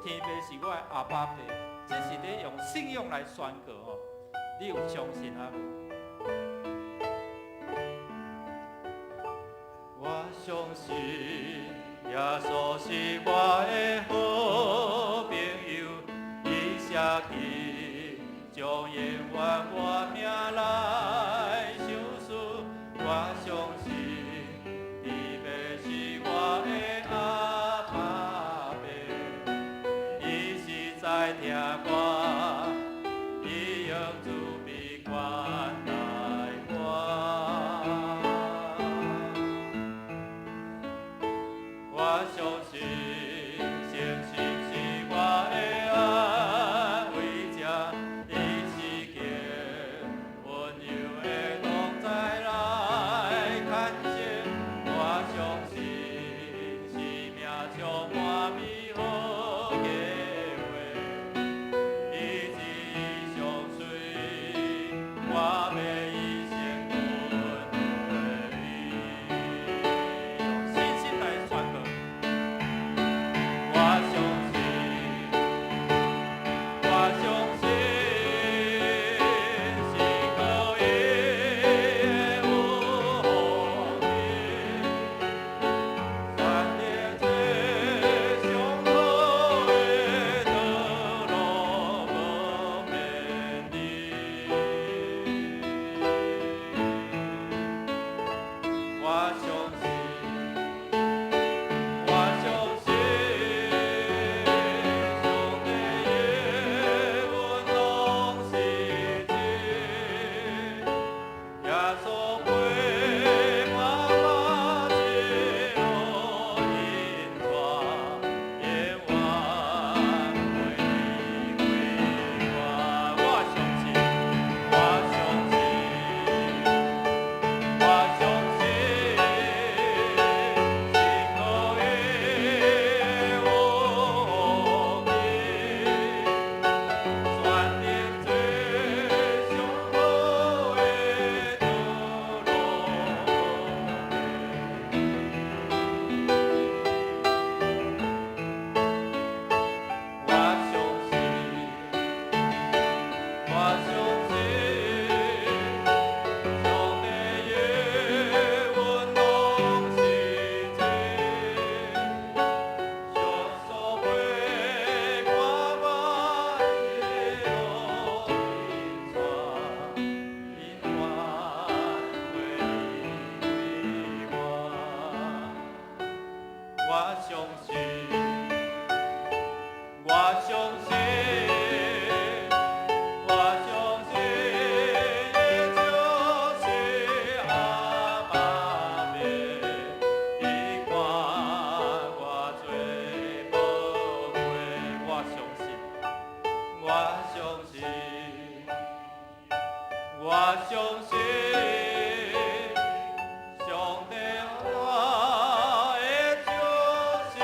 天父是我的阿爸父。這是咧用信仰來宣告吼。你有相信啊無？我相信耶穌是我的好朋友，伊寫記將永遠我命來相思。我相信天父是我的阿爸父，伊實在疼我，伊用慈悲關待我。我相信聖神是我的安慰者，伊是堅溫柔的同在來牽制。我相信生命充滿美好計劃，伊旨意相隨，我欲一生跟隨伊。用信心來宣告。我相信，我相信是靠伊的有福氣，全能這上好的道路無偏離。我相信，我相信上帝應允攏是真，耶穌陪伴我一路引帶，永遠袂離開我。我相信，我相信，我相信是靠伊的有福氣，全能這上好的道路無偏離。我相信，我相信上帝應允攏是真，耶穌陪伴我一路引帶，永遠袂離開我。我相信，我相信，我相信，伊就是阿爸父，伊看我最寶貴。我相信，我相信，我相信，上帝我的就是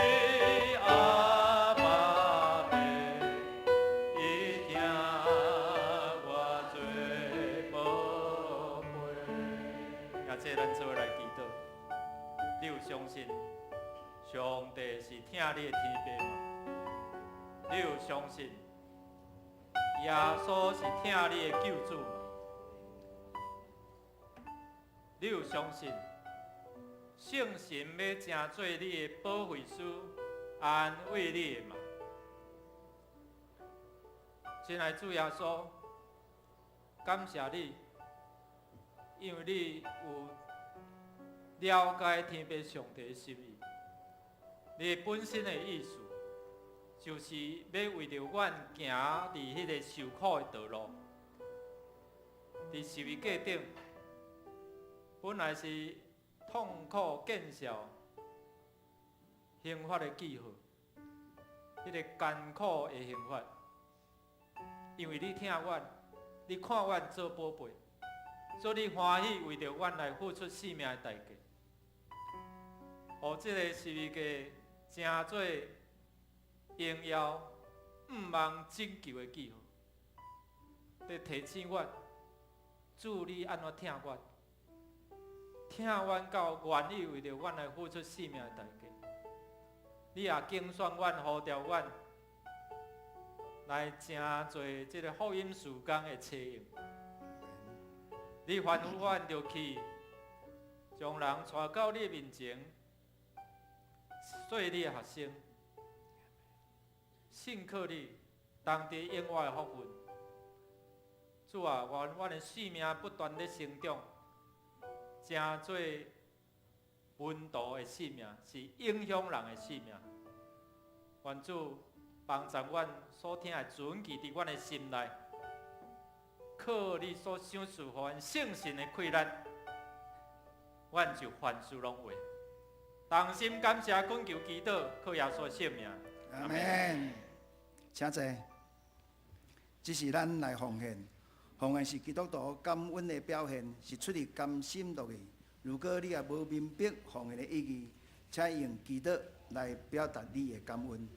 阿爸父，伊疼我最寶貝。也這咱做伙來祈禱，你有相信上帝是疼你的天父嗎？你有相信耶穌是疼你的救主嗎？你有相信聖神欲成做你的保惠師，安慰你的嗎？親愛主耶穌，感謝你，因為你有了解天父上帝的心意，你本身的意思，就是欲為著阮行佇彼个受苦的道路，佇十字架頂，本來是痛苦見效刑罰的記號，彼个艱苦的刑罰，因為你疼阮，你看阮做寶貝，所以你歡喜為著阮來付出性命的代價。予這个十字架成做榮耀、向望拯救的記號，佇提醒阮，主你按怎疼阮，疼阮到願意為著阮來付出性命的代價。你也揀選阮、呼召阮，來成做這个福音事工的車用。你吩咐阮著去，將人帶到你面前，做你的學生，信靠你，同得永活的福分。主啊，願阮的生命不斷咧成長，成做門徒的生命，是影響人的生命。願主幫助阮所聽的存記佇阮的心內，靠你所賞賜予阮聖神的氣力，阮就凡事攏會。同心感謝，懇求祈禱，靠耶穌聖名。阿門。請坐。這是咱來奉獻，奉獻是基督徒感恩的表現，是出自甘心樂意。如果你也無明白奉獻的意義，請用祈禱來表達你的感恩。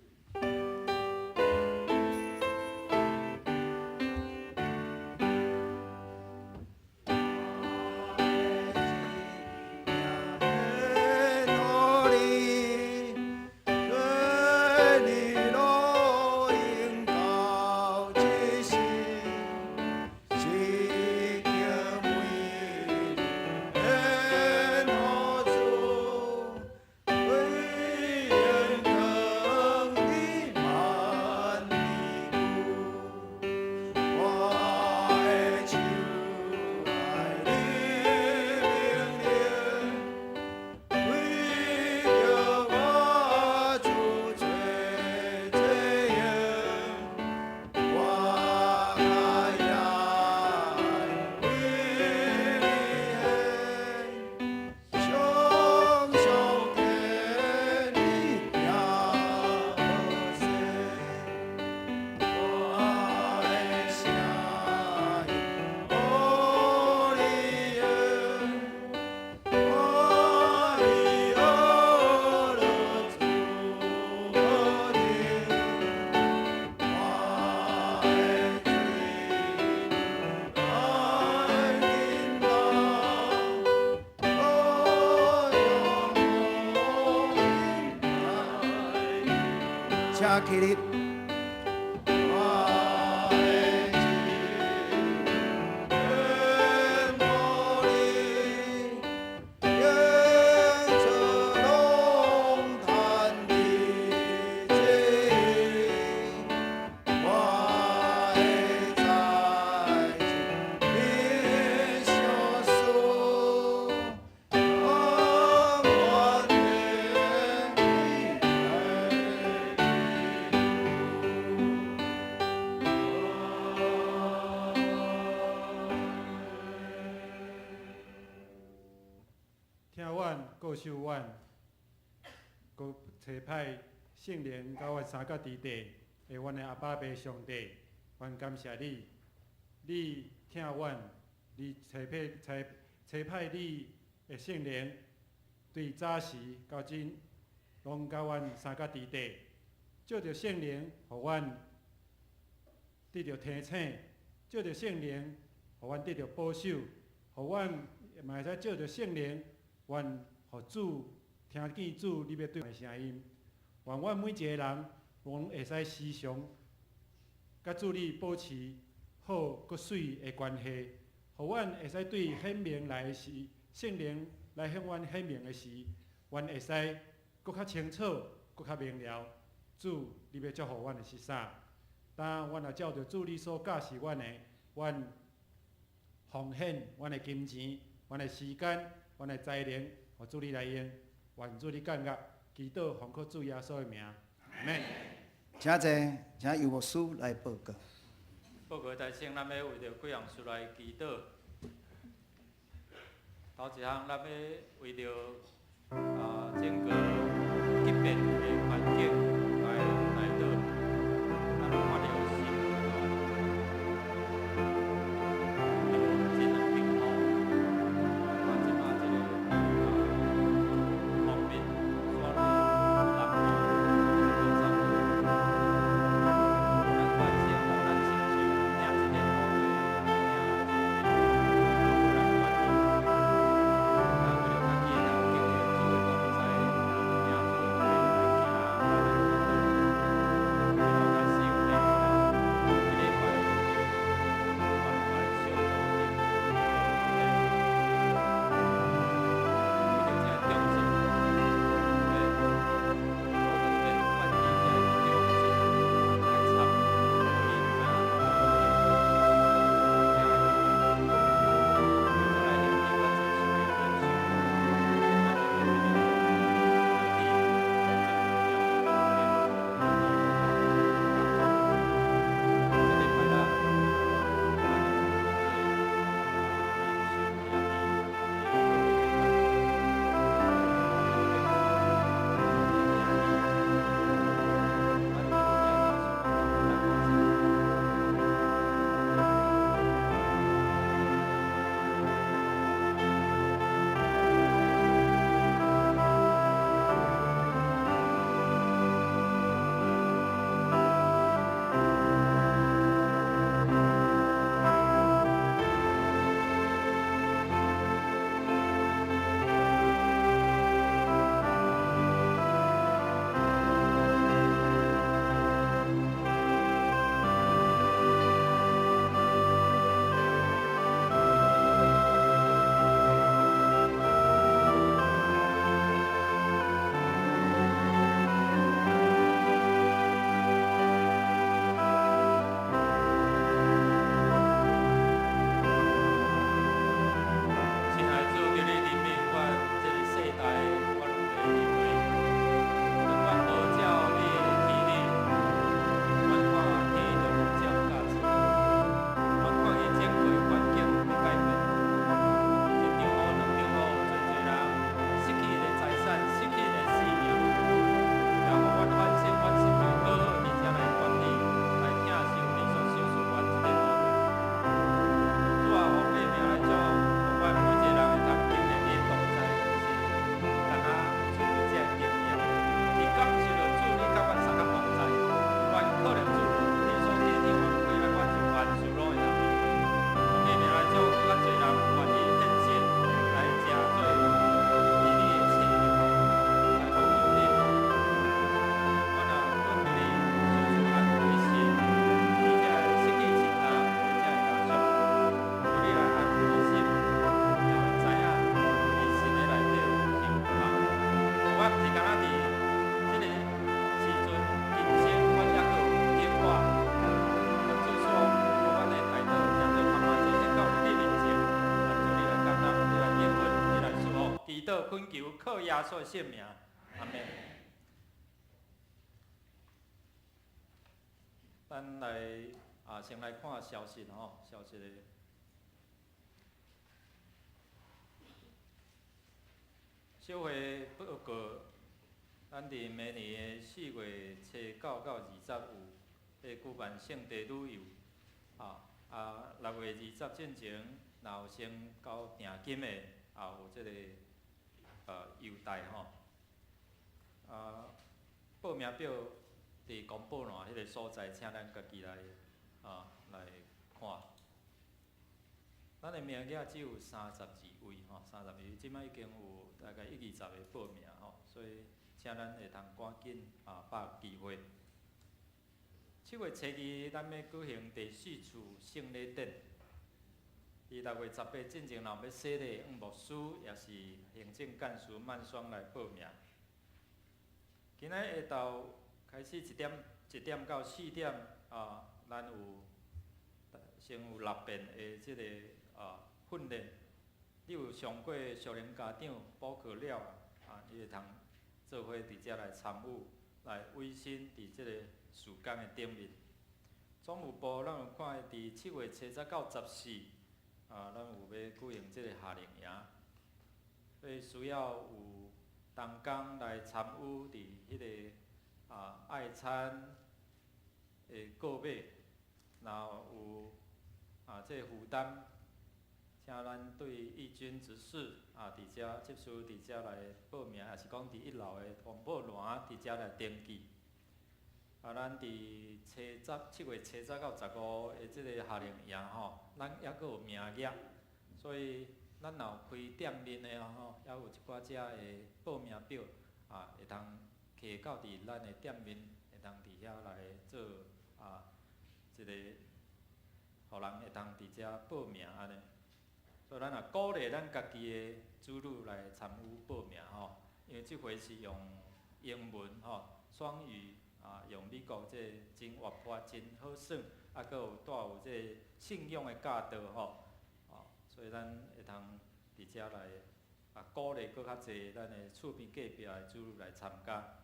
請起立。疼阮，顧守阮，閣差派聖靈佮阮三甲佇地的阮的阿爸父上帝，阮感謝你，你疼阮，你差派差差派你的聖靈，對早時到今，攏佮阮三甲佇地，藉著聖靈，予阮得著提醒，藉著聖靈，予阮得著保守，予阮嘛會使藉著聖靈，阮予主聽見主你欲對阮的聲音，願阮每一个人攏會使時常佮主你保持好閣媠的關係，予阮會使對顯明來的時，聖靈來向阮顯明的時，阮會使閣較清楚、閣較明了。主，你欲祝福阮的是啥？當阮若照著主你所教示阮的，阮奉獻阮的金錢、阮的時間、阮的才能，予主你來用，願主你感覺，祈禱奉靠主耶穌的名，阿們。請坐，請尤牧師來報告。報告大先，咱欲為著幾項事來祈禱。頭一項，咱欲為著整個急變的環境來禱。咱看著是這兩邊雨，看這擺這个方面，煞落南部高山。咱願聖予咱親像聽這个雨的聽這個來關心。咱為著家己會當經驗主的同在，聽主的話來行，咱來祈禱。然後開始有咧這禮拜關懷小組長的為著這個中正，我特別願意這個中正來參予伊知影聽再來興起較濟屬靈領袖，咱就會為著來佇這教會中間來工作。這禮拜六，咱有這個領袖也佇各位禮拜，這兄弟，咱為著這領袖來關心。親愛的主，求你憐憫阮這個世代，阮的認為，當阮無照你的天理，阮看天就無照價值，阮看見整個環境的改變，一場雨、兩場雨，濟濟人失去的財產，失去的性命，也予阮反省，阮是毋是好好佇遮來管理，來疼惜你所賞賜阮這個土地。主啊，奉你名來祝福，予阮每一個人會當經歷你的同在，毋是干焦親像這個經驗。是感受著主你佮阮相佮同在，願可能主你所提醒阮過來，阮就萬事攏會當面對。奉你名來祝福，閣較濟人願意獻身來成做佇你的器皿，來奉獻你。阮也懇求你賞賜安慰心，佇這失去親人的這個家屬，求你來安慰心，讓𪜶知影佇神的內底是有盼望。予阮毋是干焦佇這個時陣今生，阮猶閣有永活。主賜福，予阮的代禱，成做盼望者，獻到你面前。願主你來感恩，你來應允，你來賜福，祈禱懇求，靠耶穌的聖名，阿們。咱來先來看消息吼，消息的。小會報告，咱佇明年的4月初9到20有會舉辦聖地旅遊，6月20進前，若有先交訂金的，也有這個優待吼。報名表佇公布欄彼個所在，請咱家己來看。咱的名額只有32位吼，32位，這擺已經有大概一二十个報名吼，所以請咱會通趕緊把握機會。7月初2，咱欲舉行第四次聖禮典。佇6月18進前，若有欲洗禮，向牧師抑是行政幹事曼雙來報名。今仔下晝開始1點到4點，咱有先有六遍的這个訓練。你有上過屬靈家長補課了啊，你會通做伙佇遮來參與，來委身佇這个事工的頂面。總務部咱有看佇7月初十到14，咱有欲舉行這个夏令營，所以需要有同工來參與佇彼个愛餐的購買，然後有這个負擔，請咱對義軍執事佇遮執事佇遮來報名，抑是講佇一樓的公報欄佇遮來登記。咱佇7月初十到15的這个夏令營吼，咱猶閣有名額，所以咱若有開店面的吼，猶有一寡遮的報名表會通提到佇咱的店面，會通佇遐來做一個，予人會通佇遮報名按呢。所以咱也鼓勵咱家己的子女來參與報名吼，因為這回是用英文吼，雙語用美國這個真活潑、真好耍，閣有帶有這個信仰的教導吼，所以咱會通佇遮來鼓勵閣較濟咱的厝邊隔壁的子女來參加。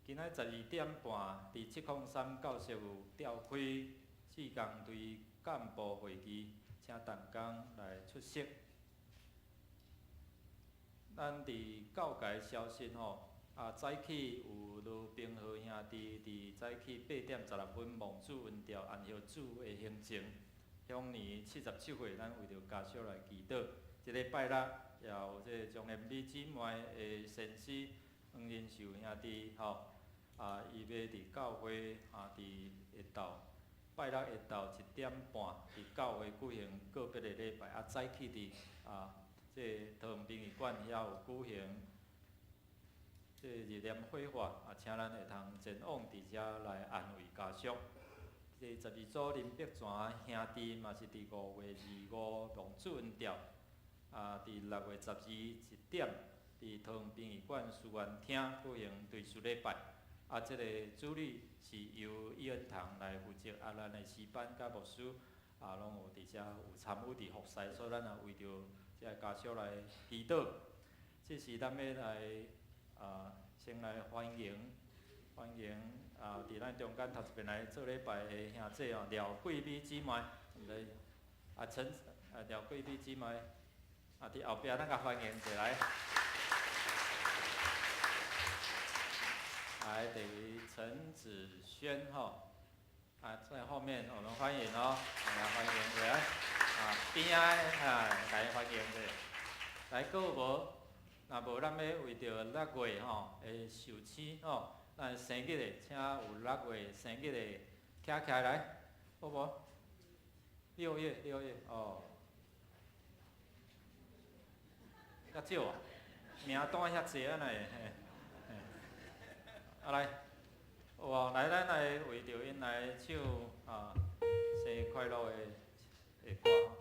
今仔12點半，佇703教室有召開志工隊幹部會議，請同工來出席。咱佇教界消息吼，早起有羅平和兄弟佇早起8點16分望主恩召安息主的行程，享年77歲，咱為著家屬來祈禱。這禮拜六也有這個張連美姊妹的先生黃仁壽兄弟吼，伊欲佇教會佇下晝拜六下晝1點半佇教會舉行告別的禮拜，早起佇這个桃園殯儀館遐有舉行這個日蓮火化，請咱會通前往佇遮來安慰家屬。這十二組林碧泉兄弟嘛是佇5月25望主恩召，佇6月12 1點，佇桃園殯儀館思源廳舉行追思禮拜。這個主禮是由伊恩堂來負責，咱的詩班佮牧師攏有佇遮有參與佇服侍，所以咱也為著這个家屬來祈禱。這時咱欲來先來歡迎歡迎佇咱中間頭一遍來做禮拜的兄姐哦，廖桂美姊妹，來陳廖桂美姊妹，佇後壁咱共歡迎一下來。來，第位陳子軒吼，在後面我們歡迎哦，來歡迎來，邊仔來歡迎者，來閣有無？若無，咱欲為著六月吼的壽星吼，咱生日的，請有六月生日的徛起來，好無？六月，六月，哦，遐少啊，名單遐濟啊，哪會？來，有哦，來，咱來為著𪜶來唱生日快樂的歌。